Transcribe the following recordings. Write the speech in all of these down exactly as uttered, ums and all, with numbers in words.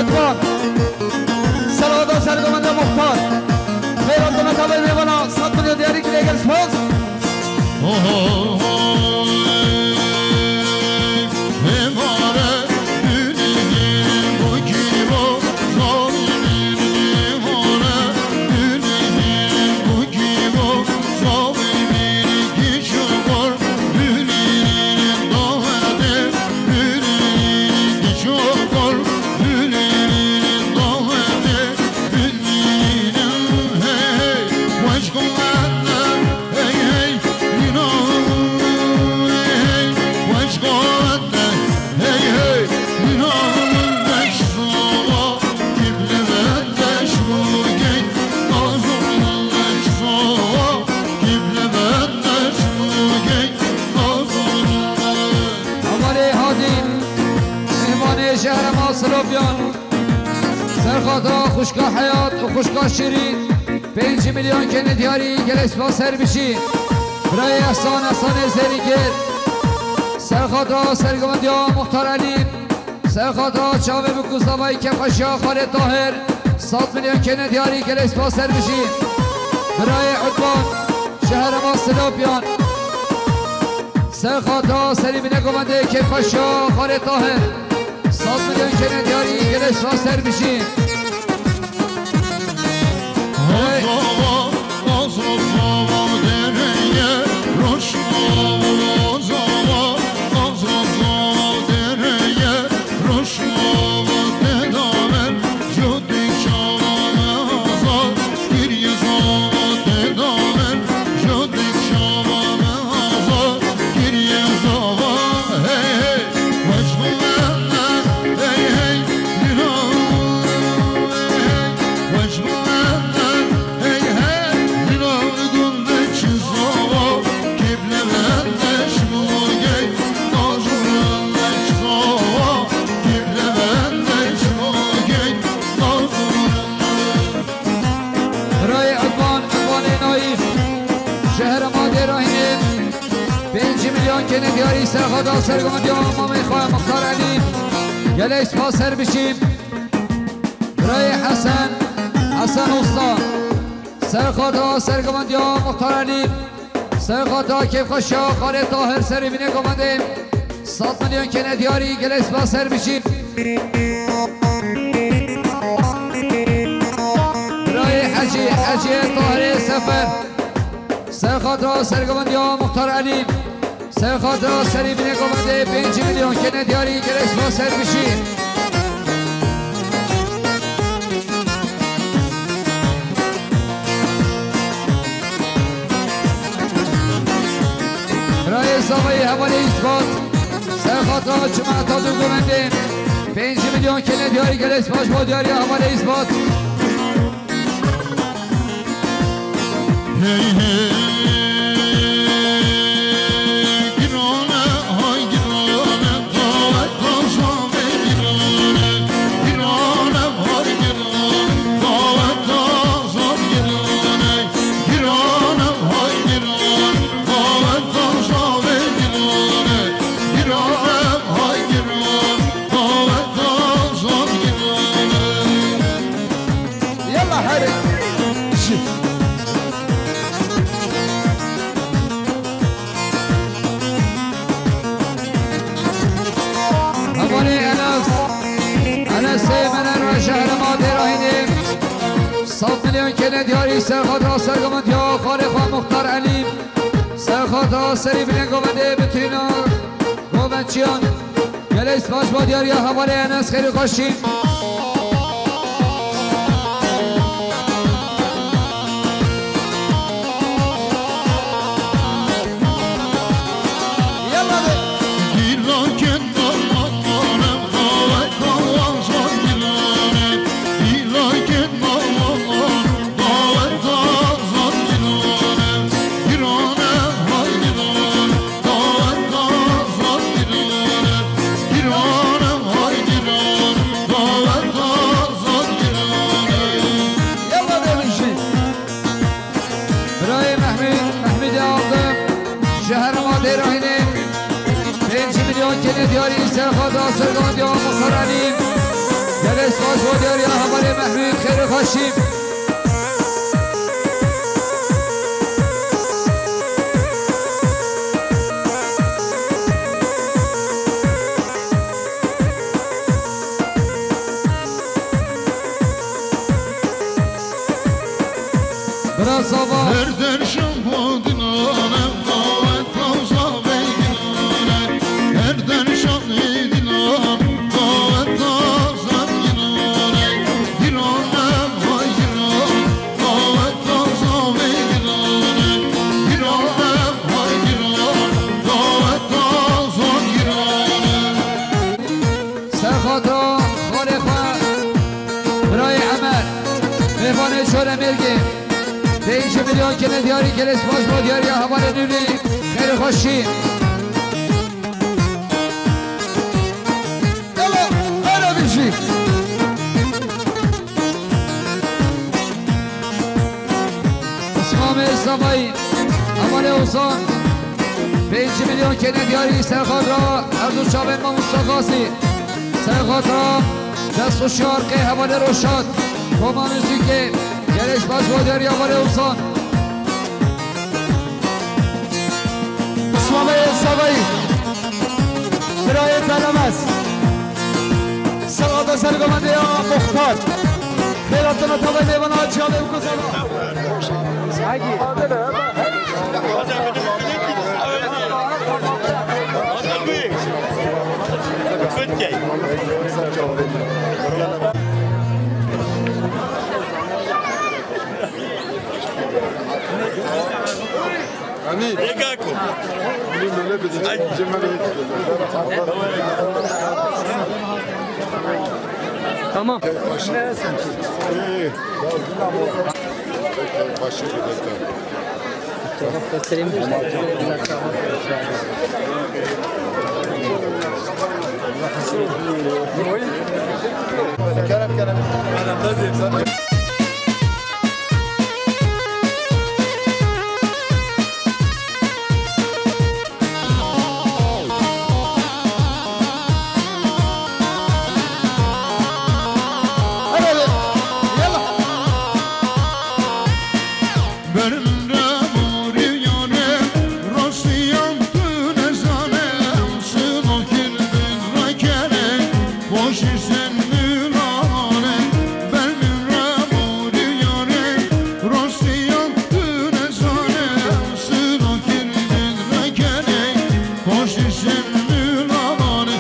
Edvan. Serhada sergomende muxtar. Xeyrat demek avê mêvana sed milyon diyarî kiriye, gel spas. Hevalê Hadî, mêvanê şehre ma Silopyan. Serxata xwişka Heyat û xwişka Şirî, pênc milyon kene diyarî, gelek spas ser bijî. Birayê Ehsan, Ehsanê Zêrîgir. Serxata sergovendiya Muxtar Elî. Serxata çavê bi kuzavayî kefxweşiya Xalê Tahir. Sed milyon kene diyarî, gelek spas ser bijî. Birayê Udban, şehre ma Silopyan. Serxata serî bine govendê kefxweşiya Xalê Tahir. Sed milyon kene diyarî, gelek spas ser bijî. Hey. Birayê Edvan, Edvanê Naîf, şehre ma Dêrahînê, pênc milyon kene diyarî, serxata sergovendiya mamê xwe Muxtar Elî. Gelek spas ser bijî. Birayê Hesen, Hesen Usta, serxata sergovendiya Muxtar Elî. Serxata kêfxweşiya Xalê Tahir serî binê govendê. Sed milyon kene diyarî, gelek spas ser bijî. Birayê Hecî, Hecî Tahirê Sefer. Serxata sergovendiya Muxtar Elî. Serxata serî binê govendê, pênc milyon kene diyarî, gelek spas ser bijî. Birayê Zavayî hevalê îsbat. Serxata çima ta du govendê. Pênc milyon kene diyarî, gelek spas bo diyariya hevalê îsbat. Hey, hey, girone, hay girone. Yalla herê. Hevalê Enes, Enesê Mener şehre ma Dêrahînê. Sed milyon kene diyarî, serxata sergovendiya xalê xwe Muxtar Elî. Serxata serî binê govendê bitîna govendçiyan. Gelek spas bo diyariya hevalê Enes, xêr û xweşî. Diyar ya hevalê Mehmûd, xêr û xweşî. Bira Sava. Her der şam hodinane, davet tavza beydinane. Her der şam hodinane, davet tavza dinane. Girane, vay girane, davet tavza beydinane. Girane, vay girane, davet tavza girane. Ser xatira xalê xwe, birayê Emer, mêvanê Çoremêrgê, pêncî milyon kene diyarî, gelê spas bo diyariya hevalê Nûrî, xêr û xweşî. Yala, her bijî. Osman Bey Savayî, hevalê Ozan, pêncî milyon kene diyarî ser xatira her du çavên me Musa Gazî. Ser xatira dest û şarkê hevalê Roşat, Koma Muzîkê, gelê spas bo diyariya hevalê Ozan. Osman Bey Savayî, birayê Telemez. Sewada ser gomendê ya Muxtar. Xêratana tavayê mêvana çavê biko zava. Emî. Ê kako. Emî, mele bidin. Ay. Cemale. Tamam. Başını. Başını. Tarafta Selim. Kerem, Kerem. Hadi, hadi. Yallah. Benim de bu dünyanın rastlayan güne zalim, sınıf kirpin rakere, boş isin mülane. Benim de bu dünyanın rastlayan güne zalim, sınıf kirpin rakere, boş isin mülane.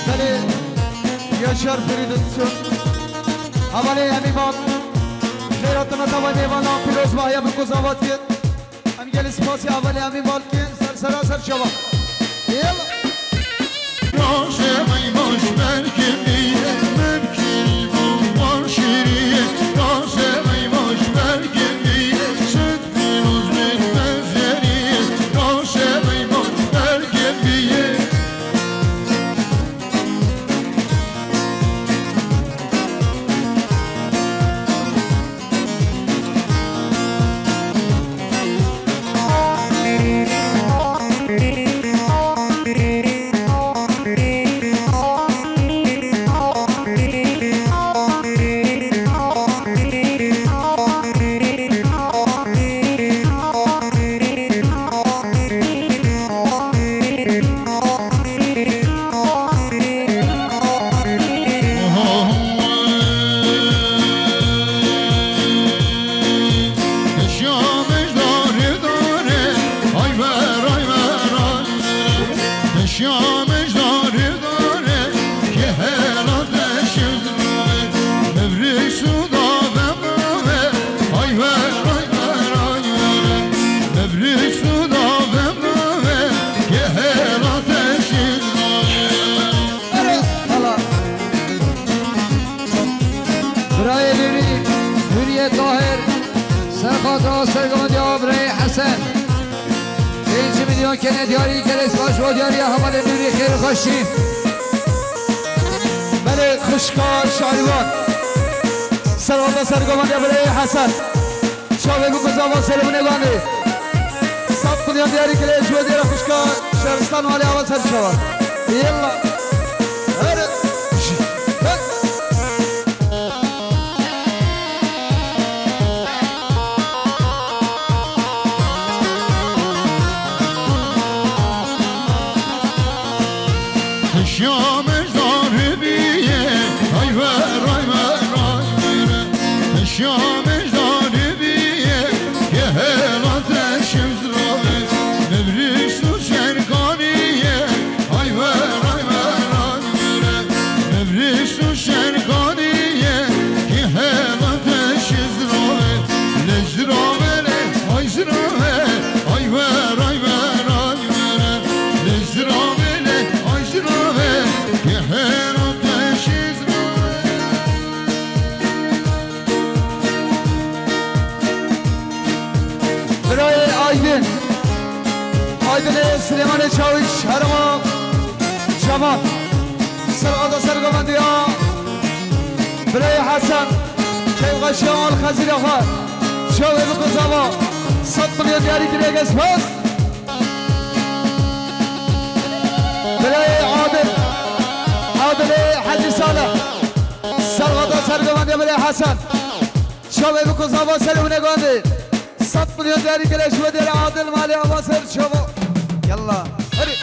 Belê, Yaşar Ferîdun Tun. Hevalê Emî Bal. Xêratana tava mêvana pîroz bahiya bi ku zavat kir. Em gelî spasî hevalê Emî Bal kir. Ser sera ser çawa. Yalla. Sergovan ya birayê Hesen. Pênc milyon kene diyarî, gelek spas bo diyariya hevalê Nûrî, xêr û xweşî. Belê xwişka Şarîvan. Sergovan, Sergovan ya birayê Hesen. Çavê biko zava Selîmûnê Gandî. Sed milyon diyarî kire ji bo diyara xwişka Şeristan malê ava ser çava. Yalla. Her. Her. Hişya me zarê bîye, ay ver, ay ver, ay ver. Hişya me zarê bîye, ke hela te şev zirave. Mevrîş tu şerkaniye, ay ver, ay ver, ay ver. Mevrîş tu şerkaniye, ke hela te şev zirave. Lej zirave le, ay zirave, ay ver, ay ver, ay ver. Lej zirave le, ay zirave, ke hela te şev zirave. Birayê Aydin. Aydinê Silêmanê Çawîş, herêma Şavan. Sergovan, Sergovan diya. Birayê Hesen. Keyfxweşiya al xezîra xwe. Çavê biko zava. Sed milyon diyarî kiriye, gelek spas. Birayê Adil. Adilê Hecî Salih. Sergovan, Sergovan diya birayê Hesen. Çavê biko zava Selîmûnê Gandî. Sed milyon diyarî kire ji bo diyara Adil malê ava ser çava. Yalla. Herî.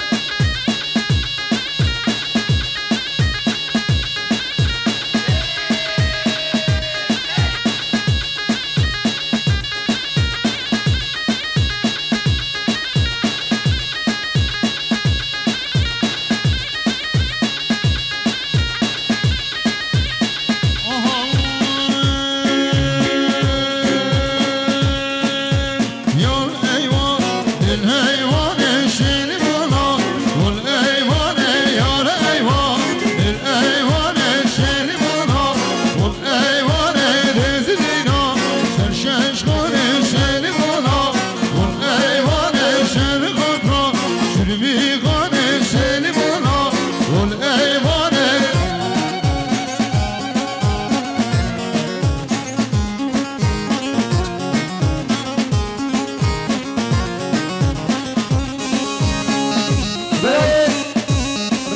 Birayê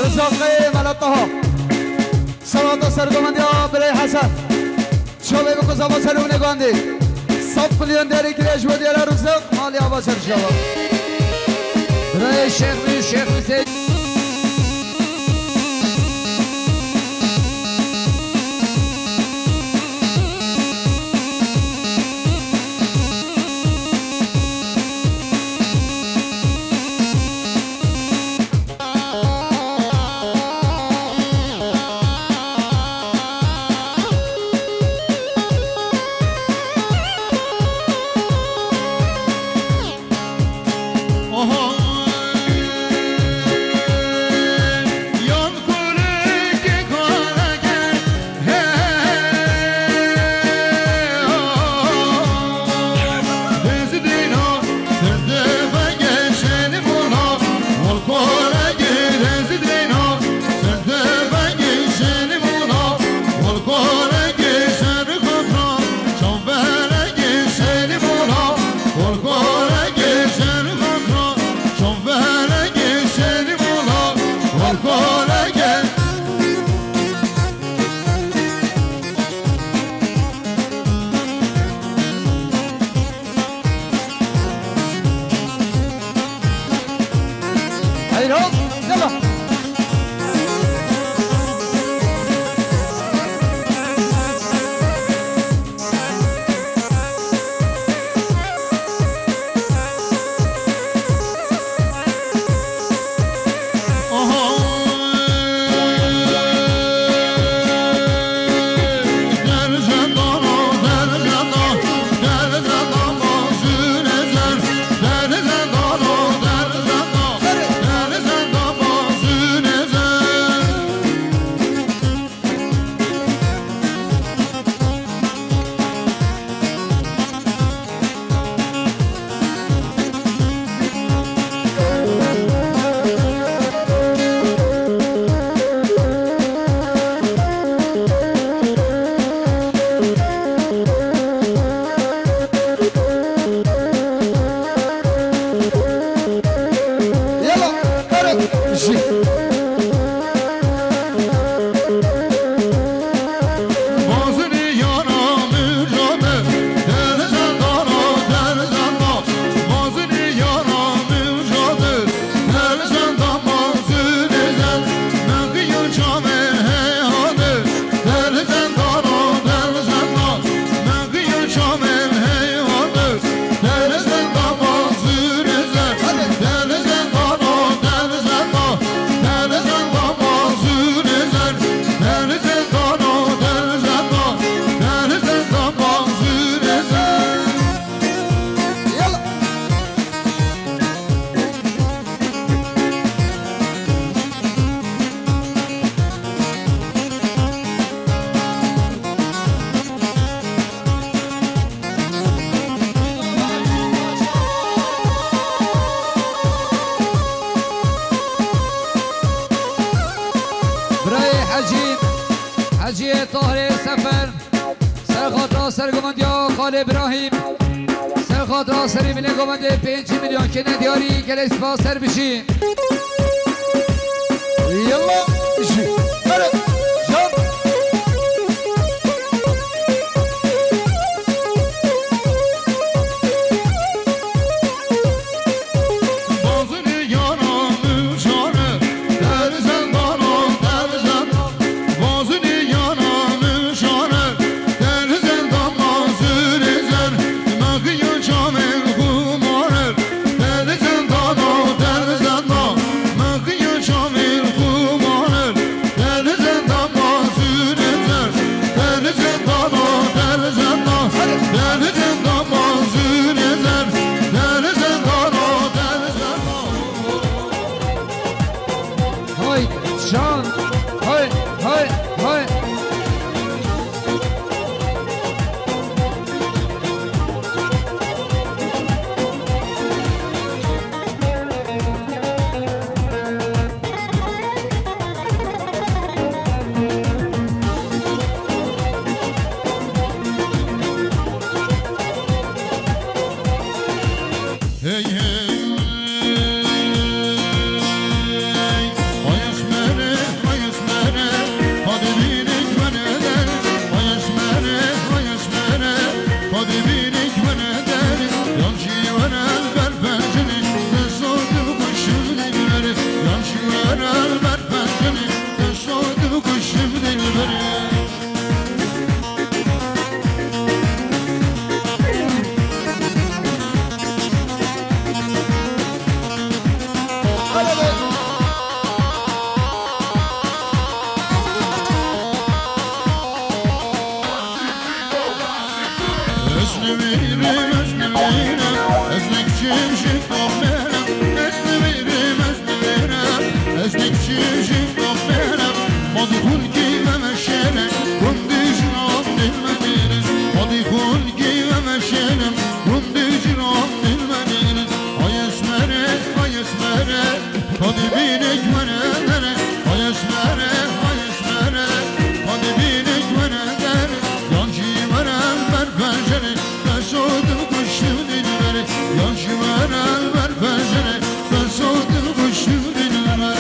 Rizaqê Mela Taha. Sergovan, Sergovan diya birayê Hesen. Çavê biko zava Selîmûnê Gandî. Sed milyon diyarî kire ji bo diyara Rizaq malê ava ser çava. Birayê Şêx Nûr, Şêx Huseyîn. Birayê Hecî, Heciyê Tahirê Sefer, ser xatira sergovendiya Xalê Birahîm, ser xatira serî milê govendê pênc milyon kêne diyarî, gelek spas, ser bijî. Yalla, jî. Hele, can. Bazı Yara mijare, der zendana, der zendana. Bazı yara mijare, der zendana zürezer. Mexiya çavên xumare, der zendana, der zendana. Mexiya çavên xumare, der zendana zürezer. Der zendana, der zendana. Der zendana zürezer. Der zendana, der zendana. Hay can, hay, hay, hay. Hey, hey. Ay esmere, ay esmere, hadi bînik wene der. Ay esmere, ay esmere, hadi bînik wene der. Yan jî wene ber pencerê, destê tu bikuşim dilberê. Yan jî wene ber pencerê, destê tu bikuşim dilberê. Ez nivînim, ez nivînim, ez nekçim ji Toxmêrem. Ez nivînim, ez nivînim, ez nekçim ji Toxmêrem. Xwedî xulkî me meşêre, gundî jinan dil me dêre. Xwedî xulkî me meşêre, gundî jinan dil me dêre. Ay esmere, ay esmere, xwedî bînik wene dere. Ay esmere, ay esmere, xwedî bînik wene dere. Yan jî were ber pencerê, destê tu bikuşim dilberê. Yan jî were ber pencerê, destê tu bikuşim dilberê.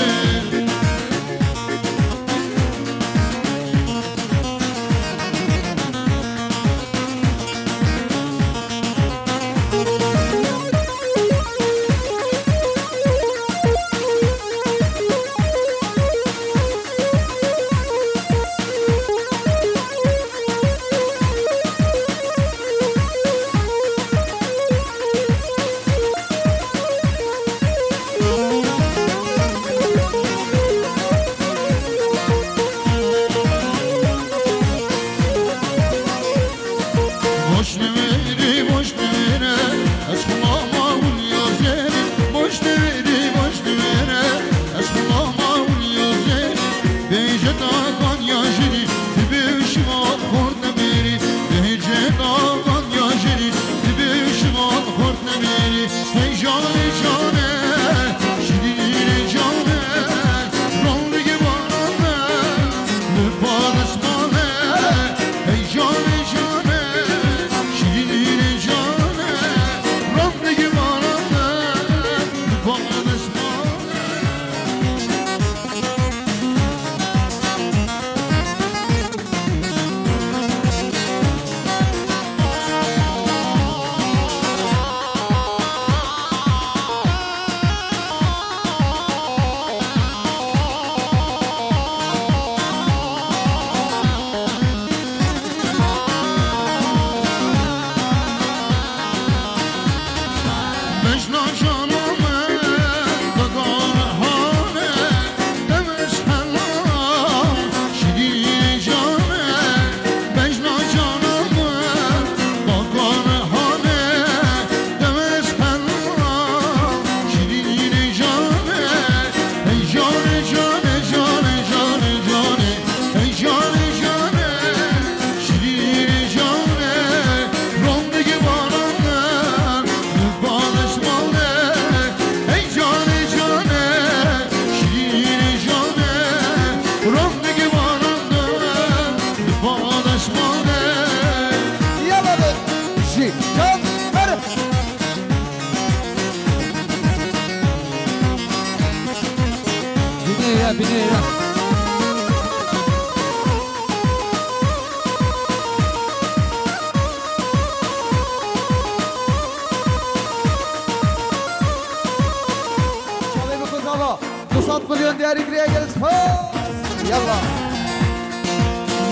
Yalla.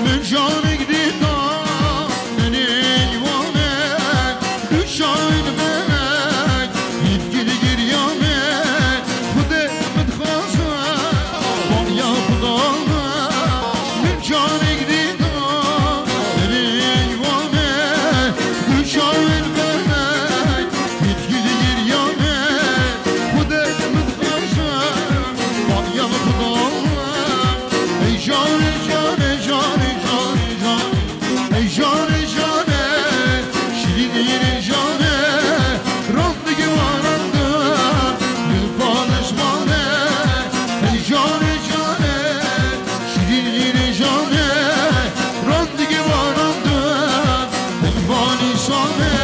Min canik dîta, tenê wane, du çavên belek, yekî digiriyane, Xwedê min dixwaze, banya Xuda me. Min canik dîta, tenê wane, du çavên belek, yekî digiriyane, Xwedê min dixwaze, banya Xuda me. Ey canê, canê, canê, canê, canê. Ey canê, canê, şirînê canê, randigi varandı, dil paniş mane. Ey canê, canê, şirînê canê, randigi varandı, dil paniş mane.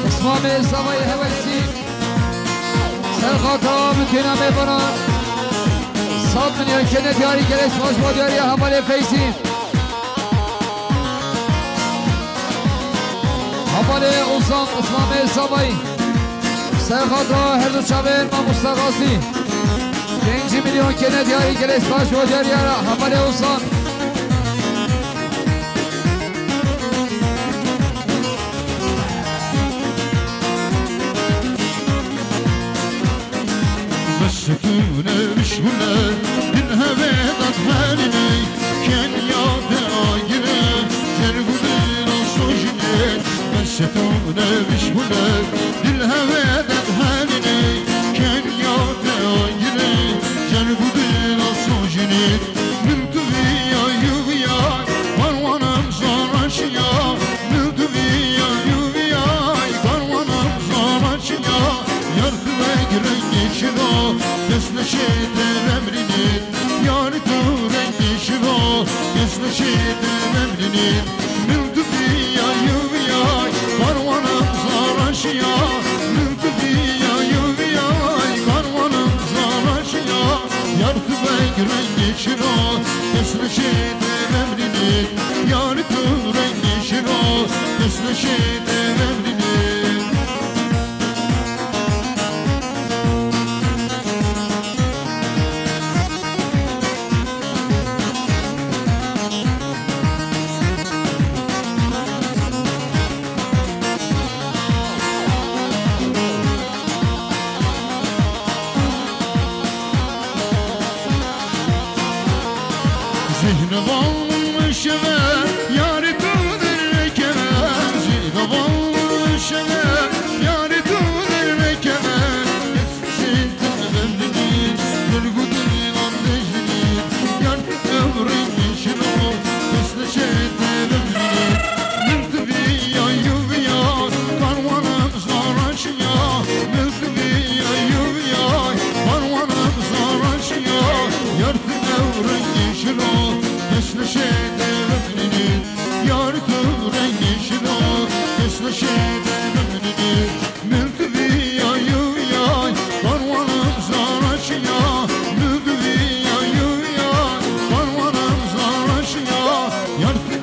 Osman Bey, Zavayê Hewesî, Serxata, min têna mêvanan, sed milyon kene diyarî, gelek spas bo diyariya hevalê Feyzî. Hevalê Ozan, Osman Bey, Zavayê. Serxata her du çavên mamosta Gazî. Pêncî milyon kene diyarî, gelek spas bo diyariya hevalê Ozan. Bes tu ne bişmule, dil hevê dat herine, Kenya te agire, cergudina sojine. Bes tu ne bişmule, dil hevê dat herine, Kenya te agire, cergudina sojine. Min tu viya yu viya, parwanam zaraşiya. Min tu viya yu viya, parwanam zaraşiya. Yar tu vek rengê şiro, kes neşê te vemrînê. Yar tu rengê şiro, kes neşê te vemrînê. Min tu viya yu viya, parwanam zaraşiya. Min tu viya yu viya, parwanam zaraşiya. Yar tu vek rengê şiro, kes neşê te vemrînê. Yar tu rengê şiro, kes neşê te vemrînê. Zihni van şeve, yarê tu derkeve. Zihni van şeve, yarê tu derkeve. Seytin bendini, gülgüdün andejini, yar evrin şino, kesli şeyte bendini. Min tu viya yu viya, karwanam zaraşiya. Min tu viya yu viya, karwanam zaraşiya. Yar tu evrin şino, kesli şeyte bendini. Yar tu rengê şino, kesli şeyte bendini. Min tu viya yu viya, karwanam zaraşiya. Min tu viya yu viya, karwanam zaraşiya. Yar tu